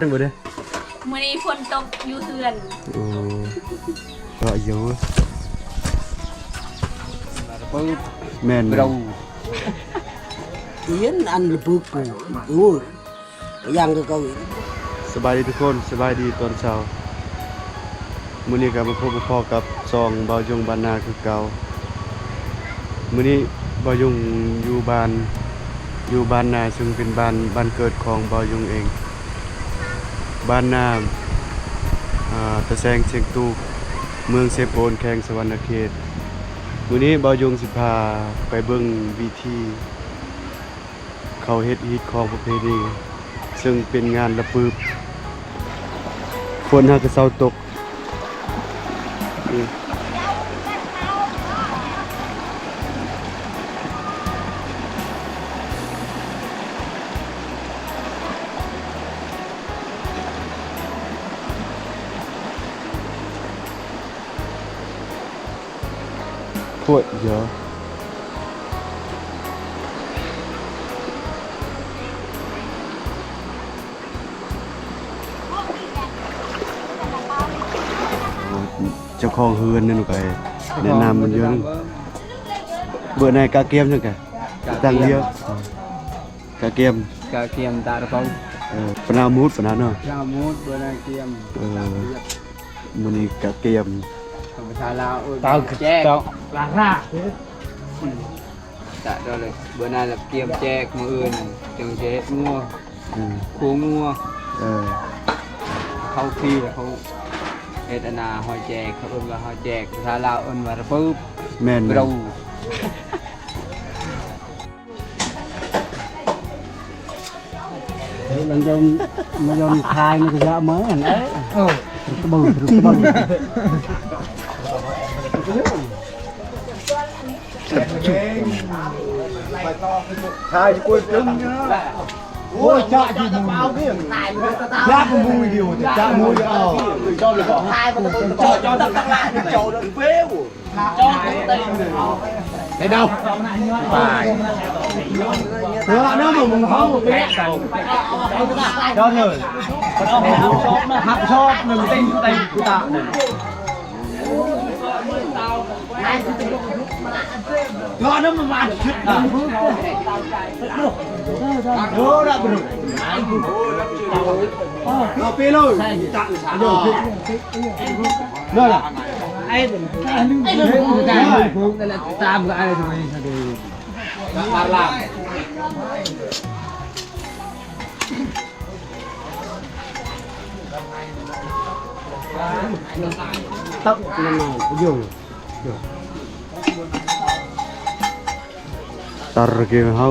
ນັ້ນບໍ່ເດ້ ມື້ນີ້ຝົນຕົກຢູ່ເຮືອນ. ໂອ້ ເກາະຢູ່ ແມ່ນ ເຮົາ ເຫັນອັນລະປຶກ ໂອ້ຍ ກໍຍັງຄືເກົ່າອີກ. ສະບາຍດີທຸກຄົນ ສະບາຍດີຕອນເຊົ້າ. ມື້ນີ້ກໍມາພົບມາພໍ້ກັບຊ່ອງບ່າວຍົງບ້ານນາຄືເກົ່າ. ມື້ນີ້ບ່າວຍົງຢູ່ບ້ານ ຢູ່ບ້ານນາ ເຊິ່ງເປັນບ້ານ ບ້ານເກີດຂອງບ່າວຍົງເອງ. ບ້ານນາ ອາ ຕາແຊງຊຽງຕູກ ເມືອງເຊໂປນ ແຂວງສະຫວັນນະເຂດ. ມື້ນີ້ບ່າວຍົງຊິພາໄປເບິ່ງວິຖີເຂົາເຮັດຮີດຄອງປະເພນີ ເຊິ່ງເປັນງານລະປືບ. ຝົນຫາກະເຊົາຕົກ. ພວດເຢາະ ເຈົ້າຂອງເຮືອນນັ້ນໄປແນະນຳມັນຢູ່. ເບີໃນກະກຽມຈັ່ງກະ ກະກຽມ ຕັ້ງດຽວ ກະກຽມ ກະກຽມຕາລະເປົາ. ເອີ ປະນາວມູດ ປະນາວເນາະ ປະນາວມູດ ເບີໃນກຽມ. ເອີ ມື້ນີ້ກະກຽມ ພາສາລາວເອີ້ນແຈກ ຕາລາ ຕະດອເລີຍ. ເບີນາລະກຽມແຈກ ມື້ອື່ນຈັ່ງຊິເຮັດງົວ ເອີ ຄົວງົວ. ເອີ ເຂົາຂີ່ ເຂົາເຮັດອັນນາ ຫອຍແຈກ ເຂົາເອີ້ນວ່າຫອຍແຈກ ພາສາລາວເອີ້ນວ່າລະປຶບ. ແມ່ນ ລະປຶບ. ເອີ ມັນຢອມ ມັນຢອມຄາຍ ມັນກະຢາມາຫັ້ນແຫຼະ. ເອີ ຕະບຶງ ຕະບຶງ ຄາຍກົວຕຶງ. ໂອ້ຍ ຈະຢູ່ ຢາກ ໄດ້ເດົາ ໄປ ເອີ ເອົານຳໝູເຮົາ ເຈົ້າເລີຍ ຮັບຊອບໜຶ່ງຕິງ ຕິງຕະໜຶ່ງ ເອົານຳໝູ ເອົາໄປເລີຍ ເດີລະ ໄອ້ ຕາມກໍໄອ້ ຕັກນັ້ນຢູ່ Tar ke hao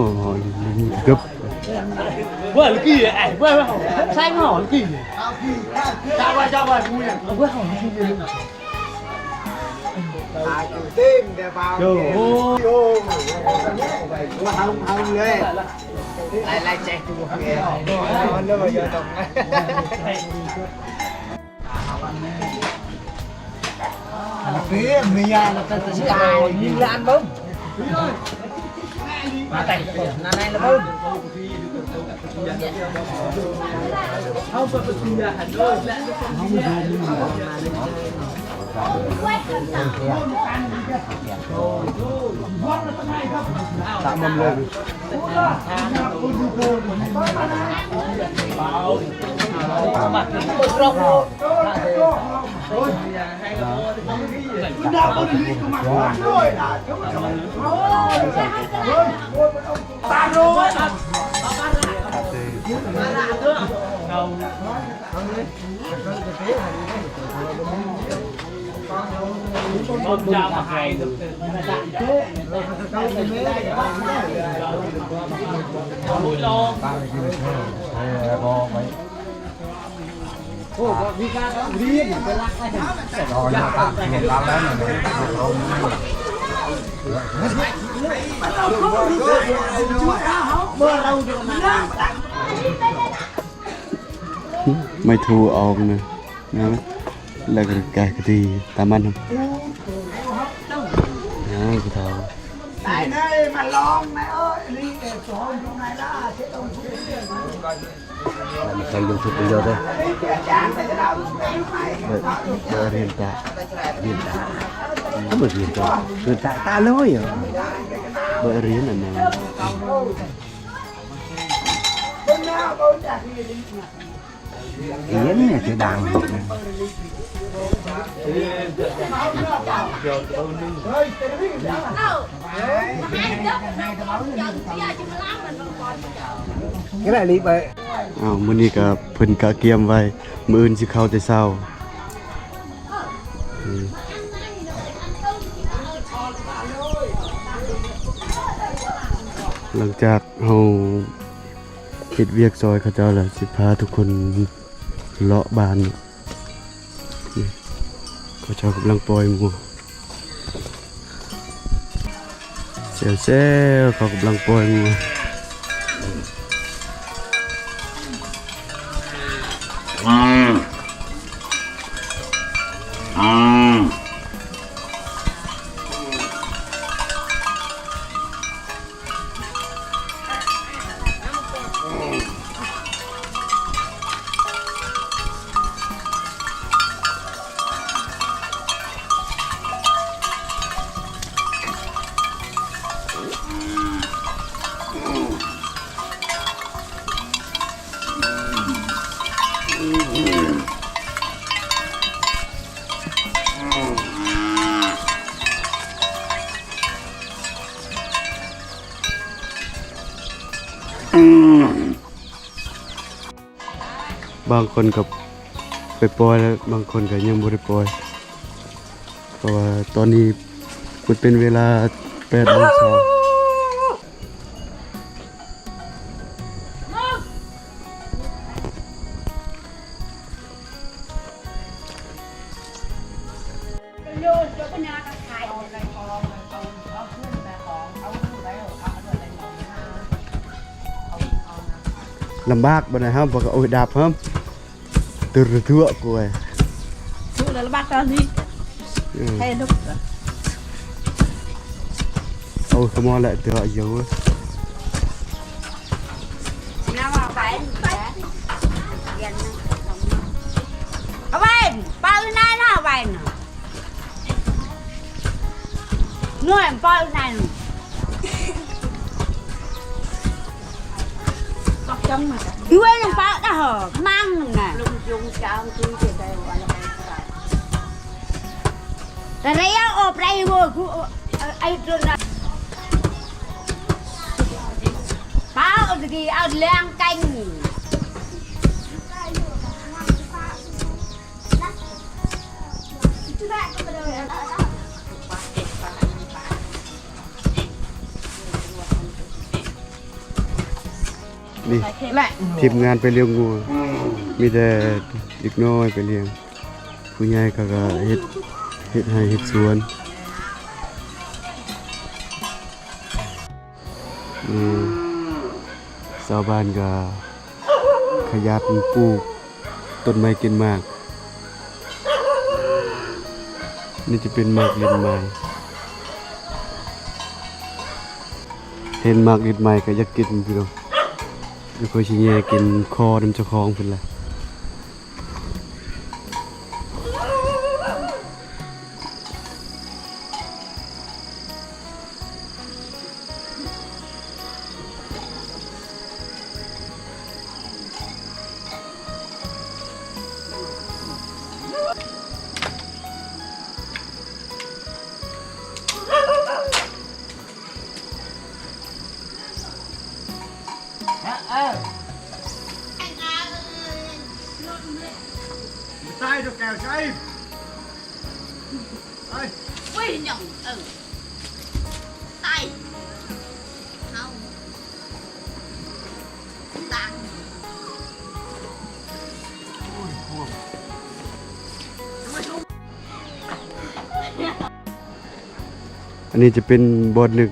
gấp. Wah, lagi ya, eh, wah, wah, saya mau lagi. Coba, coba, semuanya. Wah, lagi ya. Tim dia, Bang. Yo. Yo. Wah, harum, harum, ya. Lai, lai, cek tu. Ya. Mana ya, Bang? ອັນເປັນເມຍລະ ແຕ່ຊິຕາຍ ຍິງລະອັນເບິ່ງ ມາແຕ່ນານາຍລະເບິ່ງ. ໄມ້ທູອອກນະ ນະ ແລ້ວກໍກາຍກະຕີຕາມມັນ. ອ້າວ ຜູ້ເຖົ້າ ໄດ້ເລີຍ ມາລອງນາຍເອີຍ ລີເອສອງຢູ່ໃນລາເຊດອງ. ໃສ່ຢູທູບເດີ ເບີ ເບີ ຮຽນຕາ ຮຽນຕາ ເບີ ຮຽນຕາ ຮຽນຕາ ຕານ້ອຍ ເບີ ຮຽນອັນນັ້ນ ຮຽນຈະດັງ. ອ້າວ ມື້ນີ້ກໍເພິ່ນກະກຽມໄວ້ ມື້ອື່ນຊິເຂົ້າແຕ່ເຊົ້າ. ຫຼັງຈາກເຮົາເຮັດວຽກຊ່ອຍເຂົາເຈົ້າແລ້ວ ຊິພາທຸກຄົນເລາະບ້ານ. ນີ້ ເຂົາເຈົ້າກຳລັງປ່ອຍງົວ ແຊວໆ ເຂົາກຳລັງປ່ອຍງົວ. ບາງຄົນກໍໄປປ່ອຍແລ້ວ ບາງຄົນກໍຍັງບໍ່ໄດ້ປ່ອຍ ເພາະວ່າຕອນນີ້ມັນເປັນເວລາແປດໂມງເຊົ້າ. ລຳບາກບໍ່ໄດ້ ເຮົາບໍ່ກໍ ໂອ້ຍ ດັບ ເຮົາ ຕື່ນຕົວະກວຍ ທຸລະບາກຕອນນີ້ ເອີ ໃຫ້ລຸກ ໂອ້ຍ ຂະມອນແຫຼະ ຕົວະຢູ່. ເອົາໄວ້ ເປົ່ານານເອົາໄວ້ນະ ໜ່ວຍເປົ່ານານ ເອົາໄວ້ນຳເປົ່ານະ ມັງນະ ແຕ່ແລ້ວອອກໄປເວີ ເອົາໄອ້ຕົວນະ ເປົ່າຕະກີ້ເອົາແລງກັນ. ນີ້ ແລະ ທີມງານໄປລ້ຽງງົວ ມີແຕ່ເດັກນ້ອຍໄປລ້ຽງ ຜູ້ໃຫຍ່ເຂົາກໍເຮັດ ເຮັດໄຮ່ເຮັດສວນ. ນີ້ ຊາວບ້ານກໍຂະຫຍັນປູກຕົ້ນໄມ້ກິນໝາກ. ນີ້ຈະເປັນໝາກລິດໄມ້ ເຫັນໝາກລິດໄມ້ກໍຢາກກິນພີ່ນ້ອງ ດຽວຂ້ອຍຊິແຍ່ກິນຄໍນຳເຈົ້າຂອງເພິ່ນລະ. ຕາຍດອກແກ້ວໃສ ໄປ ເວີຍ ຍັງ ເອີ ຕາຍ ເຮົາ ຕ່າງ ໂອ້ຍ ພວກ ອັນນີ້ຈະເປັນບ່ອນໜຶ່ງ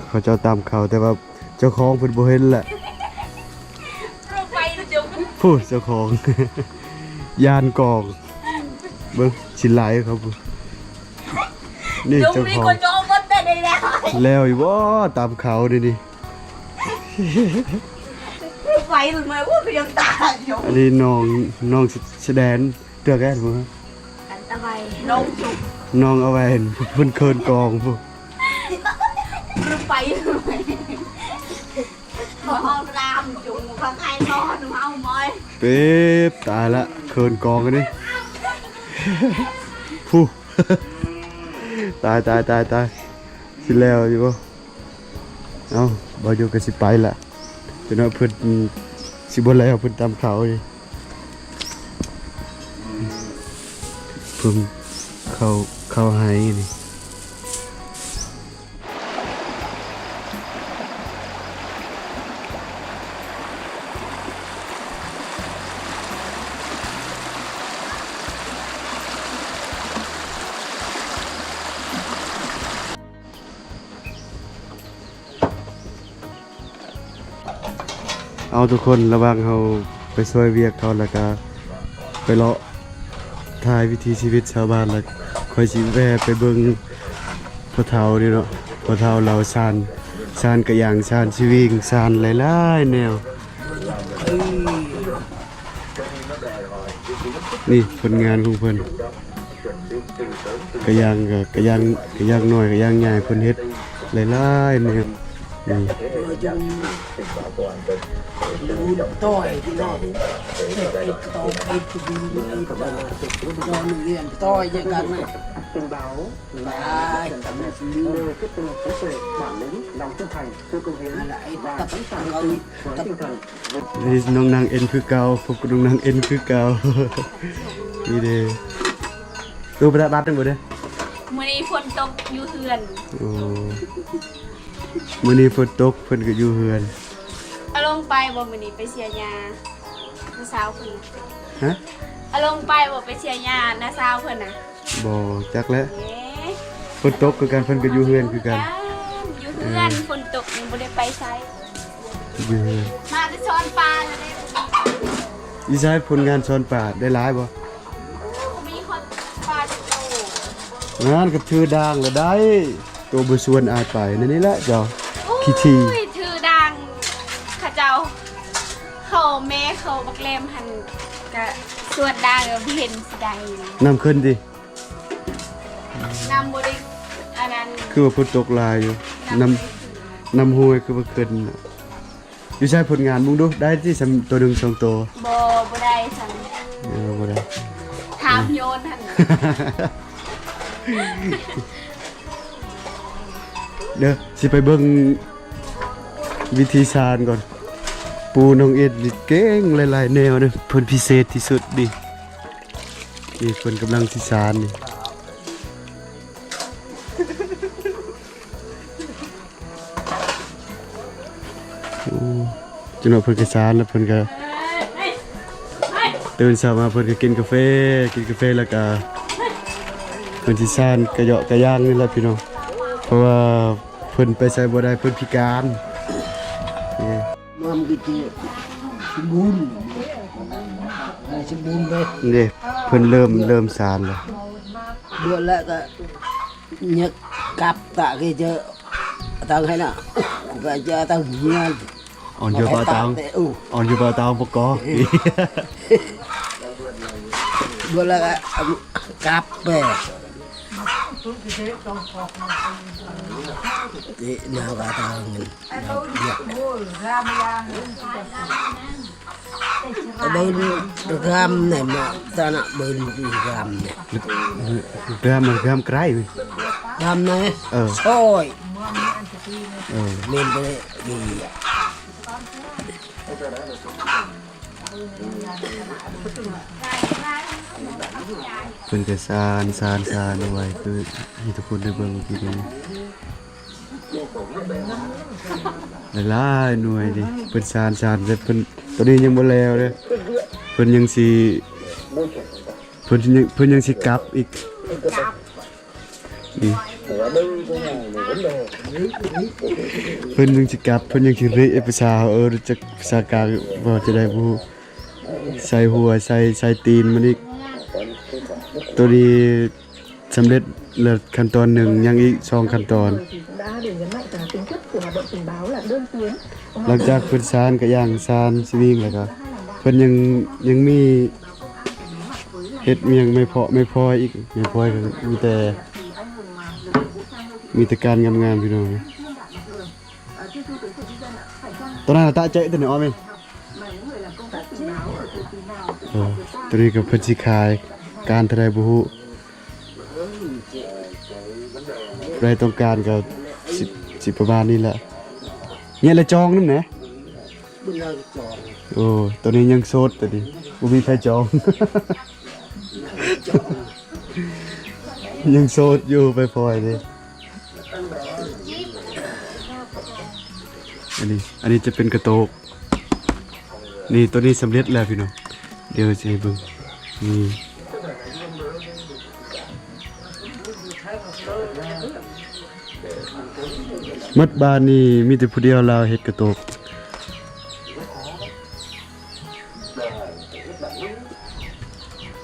ເຂົາເຈົ້າຕຳເຂົ້າ ແຕ່ວ່າເຈົ້າຂອງເພິ່ນບໍ່ເຫັນແຫຼະ ຜູ້ເຈົ້າຂອງ ຢ້ານກອງ ເບິ່ງຊິໄລ່ເຂົາ ນີ້ເຈົ້າຂອງ ແລ້ວຢູ່ບໍ່ ຕຳເຂົ້ານີ້ ນີ້. ໄປມາ ໂອ້ຍ ກໍຍັງຕາຍຢູ່. ອັນນີ້ນ້ອງ ນ້ອງສະແດນ ເທື່ອແກ່ບໍ່? ອັນຕະໄວ ນ້ອງຈຸກ ນ້ອງເອົາໄວ້ເພິ່ນເຂີນກອງພຸ້ນ. ບໍ່ໄປ ບໍ່ເອົາຕາມຈຸງ ບໍ່ໃຫ້ນອນ ເອົາໝອຍ ເປັບ ຕາຍລະ ເຂີນກອງອັນນີ້ ຜູ້ ຕາຍ ຕາຍ ຕາຍ ຕາຍ ຊິແລ້ວຢູ່ບໍ່? ເອົ້າ ບ່າວໂຍກະຊິໄປລະ ຈົນວ່າເພິ່ນຊິບໍ່ແລ້ວ ເພິ່ນຕຳເຂົ້ານີ້ ເພິ່ນເຂົ້າ ເຂົ້າໄຮ່ນີ້. ເອົາ ທຸກຄົນ ລະຫວ່າງເຮົາໄປຊ່ວຍວຽກເຂົາ ແລ້ວກະໄປເລາະຖ່າຍວິຖີຊີວິດຊາວບ້ານ ແລ້ວຂ້ອຍຊິແວ່ໄປເບິ່ງພໍ່ເຖົ້ານີ້ເນາະ ພໍ່ເຖົ້າລາວ ຊານ ຊານກະຢາງ ຊານສະວິງ ຊານຫຼາຍໆແນວ. ນີ້ຜົນງານຂອງເພິ່ນ ກະຢາງ ກະ ກະຢາງ ກະຢາງນ້ອຍ ກະຢາງໃຫຍ່ ເພິ່ນເຮັດຫຼາຍໆແນວ ນີ້ ນີ້ນ້ອງນາງເອັນຄືເກົ່າ ພົບກັບນ້ອງນາງເອັນຄືເກົ່າ ນີ້ເດ້. ຕູ້ໄປຕະບາດນັ້ນບໍ່ເດ້? ມື້ນີ້ຝົນຕົກຢູ່ເຮືອນ. ໂອ້ ມື້ນີ້ຝົນຕົກ ເພິ່ນກໍຢູ່ເຮືອນ. ອາລົງໄປບໍ່ມື້ນີ້ ໄປເສຍຫຍ້ານ້າສາວເພິ່ນ? ຮະ? ອາລົງໄປບໍ່ ໄປເສຍຫຍ້ານ້າສາວເພິ່ນນະ? ບໍ່ຈັກແຫຼະ ເອີ ຝົນຕົກຄືກັນ ເພິ່ນກໍຢູ່ເຮືອນຄືກັນ ຢູ່ເຮືອນ ເອີ ຝົນຕົກຍັງບໍ່ໄດ້ໄປໃສ ຢູ່ເຮືອນ ມາແຕ່ຊ້ອນປາແລ້ວເດ້. ຢູ່ໃສຜົນງານຊ້ອນປາ ໄດ້ຫຼາຍບໍ່? ມີຮອດປາຈັກໂຕ ງານກໍຖືດ່າງລະໄດ້ ໂຕບໍ່ຊວນອ້າຍໄປ ນັ້ນນີ້ແຫຼະເຈົ້າ ໂອ້ຍ ຂີ້ຖີ່ ຖືດ່າງ ເຂົາເຈົ້າ ເຂົາແມ່ເຂົາບັກແຫຼມຫັ້ນ ກະຊວນດ່າງ ບໍ່ເຫັນຊິໄດ້ ນ້ຳຂຶ້ນຕິ? ນ້ຳບໍ່ໄດ້ອັນນັ້ນ ຄືວ່າຝົນຕົກຫຼາຍຢູ່ ນ້ຳ ນ້ຳຫ້ວຍຄືວ່າຂຶ້ນ. ຢູ່ໃສຜົນງານ ເບິ່ງດູ ໄດ້ຕິສ່ຳໂຕໜຶ່ງສອງໂຕ? ບໍ່ ບໍ່ໄດ້ສ່ຳ ເອີ ບໍ່ໄດ້ ຖາມໂຍນຫັ້ນ ເດີ ຊິໄປເບິ່ງວິທີຊານກ່ອນ. ປູນ້ອງເອັດນີ້ເກັ່ງຫຼາຍໆແນວເດີ ເພິ່ນພິເສດທີ່ສຸດນີ້ ນີ້ເພິ່ນກຳລັງຊິຊານນີ້. ໂອ້ ຈັກໜ້ອຍເພິ່ນກໍຊານ ແລ້ວເພິ່ນກໍ ຕື່ນເຊົ້າມາເພິ່ນກໍກິນກາເຟ ກິນກາເຟແລ້ວກໍເພິ່ນຊິຊານກະເຍາະກະຢ່າງນີ້ແຫຼະພີ່ນ້ອງ ເພາະວ່າເພິ່ນໄປໃສບໍ່ໄດ້ ເພິ່ນພິການ. ມັນກໍຈະສົມບູນ ໃຫ້ສົມບູນເລີຍ ເດ້ ເພິ່ນເລີ່ມ ເລີ່ມຊານແລ້ວ ເດືອນແລ້ວກໍ ຍະກັບຕະເກເຈອະຕັງໃຫ້ນະ ກະຈະຕັງເຮຍ ອ່ອນຢູ່ບໍ່ຕັງ ອ່ອນຢູ່ບໍ່ຕັງປະກອບ ເວລາກັບໄປ ເອະ ແນວກະຕັງ ເບິ່ງກຳນະ ຕານະເບິ່ງກຳນະ ກຳ ກຳໄກລ ກຳນະ ເອີ ໂອ້ຍ ເອີ ແມ່ນເດ້ ເພິ່ນກະສານ ສານ ສານເອົາໄວ້ ຄືໃຫ້ທຸກຄົນໄດ້ເບິ່ງເມື່ອກີ້ນີ້. ຫຼາຍໆໜ່ວຍນີ້ ເພິ່ນສານ ສານ ແຕ່ເພິ່ນ ຕອນນີ້ຍັງບໍ່ແລ້ວເດ້ ເພິ່ນຍັງຊິ ເພິ່ນຍັງ ເພິ່ນຍັງຊິກັບອີກ ນີ້ ເພິ່ນຍັງຊິກັບ ເພິ່ນຍັງຊິເລະ ເອີ ພາສາເຮົາ ເອີ ຈັກພາສາກາງເວົ້າຈັ່ງໃດບໍ່ຮູ້ ໃສ່ຫົວ ໃສ່ ໃສ່ຕີນມັນອີກ ໂຕນີ້ ສຳເລັດແລ້ວຂັ້ນຕອນໜຶ່ງ ຍັງອີກສອງຂັ້ນຕອນ. ຫຼັງຈາກເພິ່ນສານກະຢ່າງ ສານສະວິງແລ້ວກະ ເພິ່ນຍັງ ຍັງມີເຮັດຫຍັງ ໄມ້ເພາະໄມ້ພອຍອີກ ໄມ້ພອຍກະມີແຕ່ ມີແຕ່ການງາມໆ ພີ່ນ້ອງ. ໂຕນັ້ນຕະເຈະ ໂຕນີ້ອອກແມ່ນ ເອີ ໂຕນີ້ກະເພິ່ນຊິຂາຍ ການເທົ່າໃດບໍ່ຮູ້. ຜູ້ໃດຕ້ອງການກະຊິ ຊິປະມານນີ້ແຫຼະ. ແຍະລະຈອງນຳແດ່. ໂອ້ ໂຕນີ້ຍັງໂສດ ໂຕນີ້ບໍ່ມີໃຜຈອງ ຍັງໂສດຢູ່ ໄປພອຍເດ້. ອັນນີ້ ອັນນີ້ຈະເປັນກະໂຕກ ນີ້ ໂຕນີ້ສຳເລັດແລ້ວພີ່ນ້ອງ ດຽວຊິໃຫ້ເບິ່ງ ນີ້ ໝົດບ້ານນີ້ມີແຕ່ຜູ້ດຽວລາວເຮັດກະໂຕກ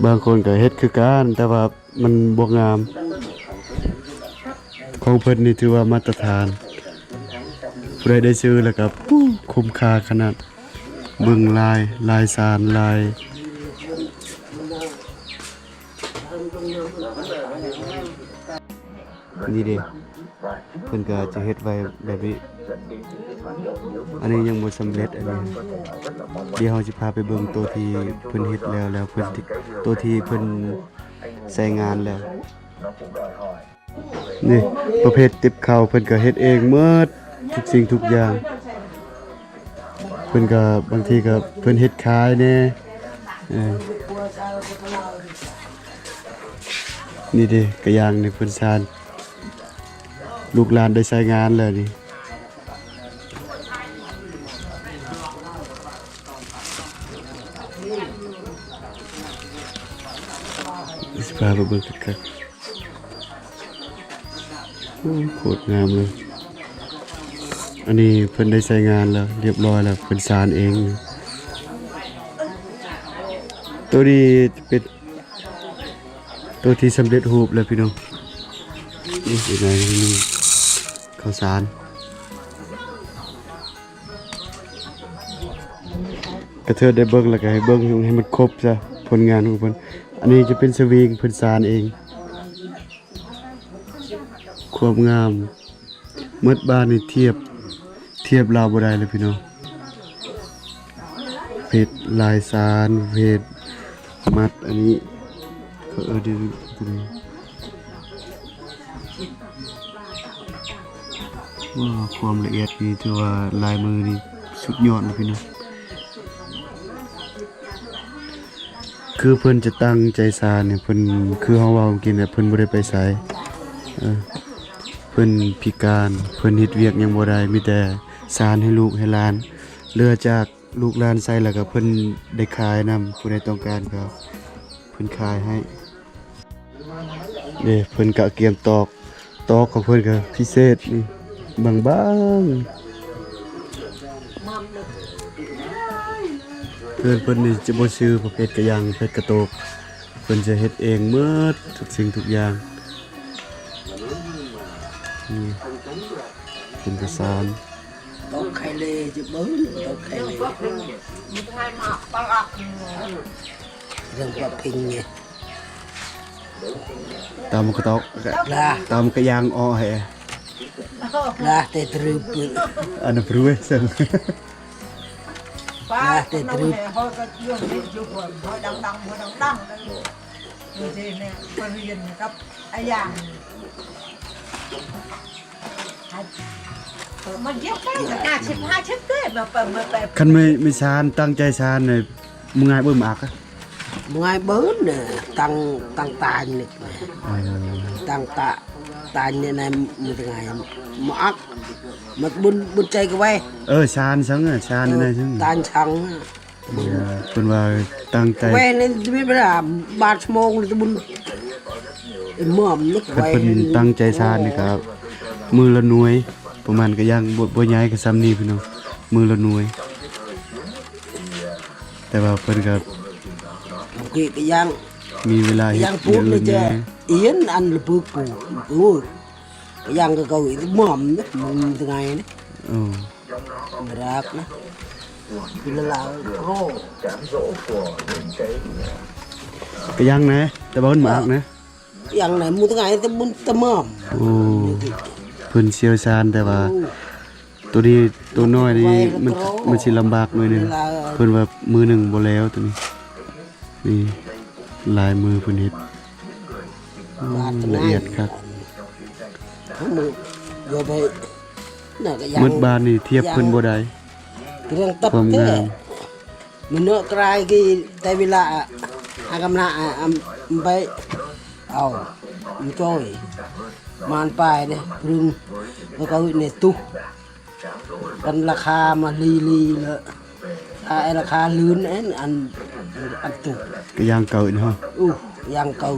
ບາງຄົນກະເຮັດຄືກັນ ແຕ່ວ່າ ມັນບໍ່ງາມ ຂອງເພິ່ນນີ້ຖືວ່າມາດຕະຖານ ຜູ້ໃດໄດ້ຊື້ແລ້ວກະ ປູ້ ຄຸ້ມຄ່າຂະໜາດ ເບິ່ງລາຍ ລາຍສານ ລາຍ ນີ້ເດ້ ເພິ່ນກະຈະເຮັດໄວ້ແບບນີ້ ອັນນີ້ຍັງບໍ່ສຳເລັດ ອັນນີ້ ດຽວເຮົາຊິພາໄປເບິ່ງໂຕທີ່ເພິ່ນເຮັດແລ້ວ ແລ້ວເພິ່ນ ໂຕທີ່ເພິ່ນໃຊ້ງານແລ້ວ ນີ້ ປະເພດຕິບເຂົ້າ ເພິ່ນກະເຮັດເອງໝົດ ທຸກສິ່ງທຸກຢ່າງ ເພິ່ນກະ ບາງທີກະເພິ່ນເຮັດຂາຍແດ່ ເອີ ນີ້ເດ້ ກະຢ່າງນີ້ເພິ່ນສານ ລູກຫຼານໄດ້ໃຊ້ງານແລ້ວນີ້ ຊິພາໄປເບິ່ງຄັກໆ ໂອ້ ໂຄດງາມເລີຍ ອັນນີ້ເພິ່ນໄດ້ໃຊ້ງານແລ້ວ ລຽບຮ້ອຍແລ້ວ ເພິ່ນສານເອງ ໂຕນີ້ເປັນ ໂຕທີ່ສຳເລັດຮູບແລ້ວພີ່ນ້ອງ ນີ້ເປັນໄງ ເຂົ້າສານ ກະເທີດໄດ້ເບິ່ງແລ້ວກະໃຫ້ເບິ່ງໃຫ້ມັນຄົບຊະ ຜົນງານຂອງເພິ່ນ ອັນນີ້ຈະເປັນສະວິງ ເພິ່ນສານເອງ ຄວາມງາມ ໝົດບ້ານນີ້ທຽບ ທຽບລາວບໍ່ໄດ້ເລີຍພີ່ນ້ອງ ເພດລາຍສານ ເພດມັດ ອັນນີ້ເຂົາເອີ້ນວ່າ ວ້າ ຄວາມລະອຽດນີ້ຖືວ່າລາຍມືນີ້ສຸດຍອດເລີຍພີ່ນ້ອງ. ຄືເພິ່ນຈະຕັ້ງໃຈສານນີ້ ເພິ່ນ ຄືເຮົາເວົ້າເມື່ອກີ້ແຫຼະ ເພິ່ນບໍ່ໄດ້ໄປໃສ ເອີ ເພິ່ນພິການ ເພິ່ນເຮັດວຽກຫຍັງບໍ່ໄດ້ ມີແຕ່ສານໃຫ້ລູກໃຫ້ຫຼານ ເຫຼືອຈາກລູກຫຼານໃຊ້ແລ້ວກະເພິ່ນໄດ້ຂາຍນຳ ຜູ້ໃດຕ້ອງການກະເພິ່ນຂາຍໃຫ້. ເດ້ ເພິ່ນກະກຽມຕອກ ຕອກຂອງເພິ່ນກະພິເສດນີ້ ບາງໆ ເຮືອນເພິ່ນນີ້ຈະບໍ່ຊື້ປະເພດກະຢ່າງ ປະເພດກະໂຕກ ເພິ່ນຈະເຮັດເອງໝົດທຸກສິ່ງທຸກຢ່າງ ນີ້ເປັນກະສານ ຕອກໄຂ່ເລຈະເບິ່ງ ຕອກໄຂ່ເລ ເລື່ອງປະເພນີ ຕຳກະຕອກ ລາ ຕຳກະຢ່າງອໍແຮ ລາແຕ່ຕຣຶບ ອັນນັ້ນປຣູເວເຊິ່ງ ລາແຕ່ຕຣຶບ ຄັນມີ ມີສານ ຕັ້ງໃຈສານນີ້ ມະງ່າຍເບິ່ງມະອັກ ມະງ່າຍເບິ່ງ ຕັ້ງ ຕັ້ງຕານນີ້ ເອີ ຕັ້ງຕາ ຕານນີ້ນະ ມະງ່າຍ ມະອັກ ມະບຸນ ບຸນໃຈກະໄວ ເອີ ສານສັງ ສານນັ້ນສັງ ຕານສັງ ເພິ່ນວ່າຕັ້ງໃຈ ແວ່ນນີ້ມີເວລາບາດຊົ່ວໂມງນີ້ບຸນ ເອີ ມອມນີ້ ຄັນເພິ່ນຕັ້ງໃຈສານນີ້ກະມື້ລະໜ່ວຍ ປະມານກະຢ່າງ ບໍ່ ບໍ່ໃຫຍ່ກະຊ່ຳນີ້ພີ່ນ້ອງ ມື້ລະໜ່ວຍ ແຕ່ວ່າເພິ່ນກະ ໂອເຄ ກະຢ່າງ ມີເວລາເຮັດຢ່າງປູນນີ້ຈະ ເອີ ອັນລະປຶກ ໂອ້ຍ ກະຢ່າງກະເກົ່າອີກ ມອມນີ້ ມັນຕະໄງນີ້ ໂອ້ ມັນຮັກນະ ກິນແລ້ວລາວ ກະຍັງນະ ແຕ່ວ່າມັນມັກນະ ຍັງນະ ໝູ່ທັງຫຼາຍ ແຕ່ມັນຕະໝອມ. ໂອ້ ເພິ່ນຊ່ຽວຊານ ແຕ່ວ່າ ໂອ້ ໂຕນີ້ ໂຕນ້ອຍນີ້ ມັນ ມັນຊິລຳບາກໜ້ອຍໜຶ່ງ ເວລາ ເພິ່ນວ່າມື້ໜຶ່ງບໍ່ແລ້ວໂຕນີ້. ນີ້ ລາຍມືເພິ່ນເຮັດ ລະອຽດຄັກ. ໝົດບ້ານນີ້ທຽບເພິ່ນບໍ່ໄດ້ ຄວາມງາມ. ມັນເນາະກາຍກີແຕ່ເວລາ ອາກຳນະ ອາ ອາໄປເອົາ ມັນຈ້ອຍ ມານປາຍເດ້ ເພິ່ນ ແລ້ວກໍເອົາໃນຕູ້ ກັນລາຄາມາລີລີເລີຍ ອາ ລາຄາລື່ນແມ່ນ ອັນ ອັນຕຸກ ກະຢ່າງເກົ່າອີກເນາະ. ອູ ຢ່າງເກົ່າ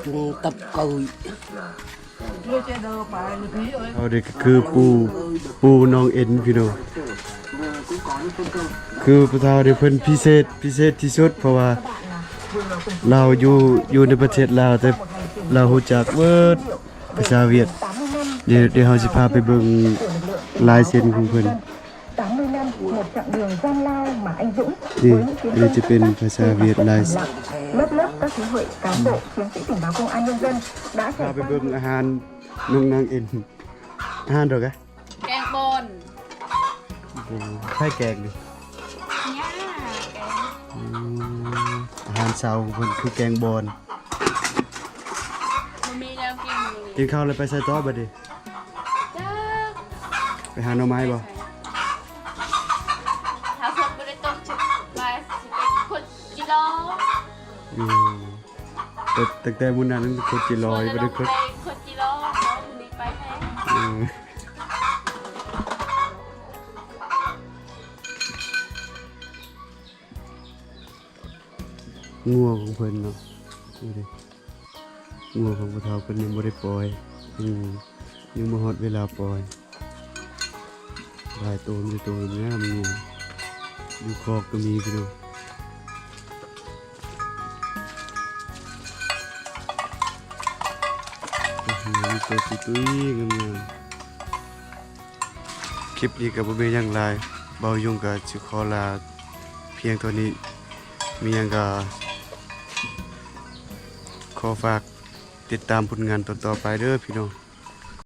ຈຸງຕັບເກົ່າອີກ. ເຮົານີ້ກະຄືປູ່ ປູ່ນ້ອງເອັນພີ່ນ້ອງ ຄືຜູ້ເຖົ້ານີ້ເພິ່ນພິເສດ ພິເສດທີ່ສຸດ ເພາະວ່າລາວຢູ່ ຢູ່ໃນປະເທດລາວ ແຕ່ລາວຮູ້ຈັກເບິດ ພາສາຫວຽດ. ດຽວ ດຽວເຮົາຊິພາໄປເບິ່ງລາຍເຊັນຂອງເພິ່ນ. Lớp lớp các thế hệ cán bộ, chiến sĩ tình báo công an nhân dân đã trải qua. ພາໄປເບິ່ງອາຫານນ້ອງນາງເອັນ ອາຫານດອກກະ ແກງບອນ. ໂອ້ ໃຜແກງນີ້? ຍ່າແກງ. ອືມ ອາຫານເຊົ້າຂອງເພິ່ນຄືແກງບອນ. ບໍ່ມີແນວກິນມື້ນີ້. ກິນເຂົ້າແລ້ວໄປໃສຕໍ່ບັດນີ້? ຈັກ ໄປຫາໜໍ່ໄມ້ບໍ່? ຖ້າຝົນບໍ່ໄດ້ຕົກ ວ່າຊິໄປຂຸດຈິລໍ. ອືມ ແຕ່ ຕັ້ງແຕ່ມື້ນັ້ນຂຸດຈິລໍ ບໍ່ໄດ້ຂຸດຈິລໍ ມື້ນີ້ໄປແທ້. ອືມ ງົວຂອງເພິ່ນເນາະ ນີ້ເດ້. ງົວຂອງຜູ້ເຖົ້າເພິ່ນຍັງບໍ່ໄດ້ປ່ອຍ ອືມ ຍັງບໍ່ຮອດເວລາປ່ອຍ. ຫຼາຍໂຕ ມີແຕ່ໂຕງາມໆ ຢູ່ຄອກກະມີພີ່ນ້ອງ. ໂອ້ໂຫ ມີໂຕຕຸ້ຍໆ ງາມໆ. ຄລິບນີ້ກະບໍ່ມີຫຍັງຫຼາຍ ບ່າວຍຸງກະຊິຂໍລາພຽງເທົ່ານີ້. ມີຫຍັງກະຂໍຝາກຕິດຕາມຜົນງານຕໍ່ໆ ໄປເດີພີ່ນ້ອງ.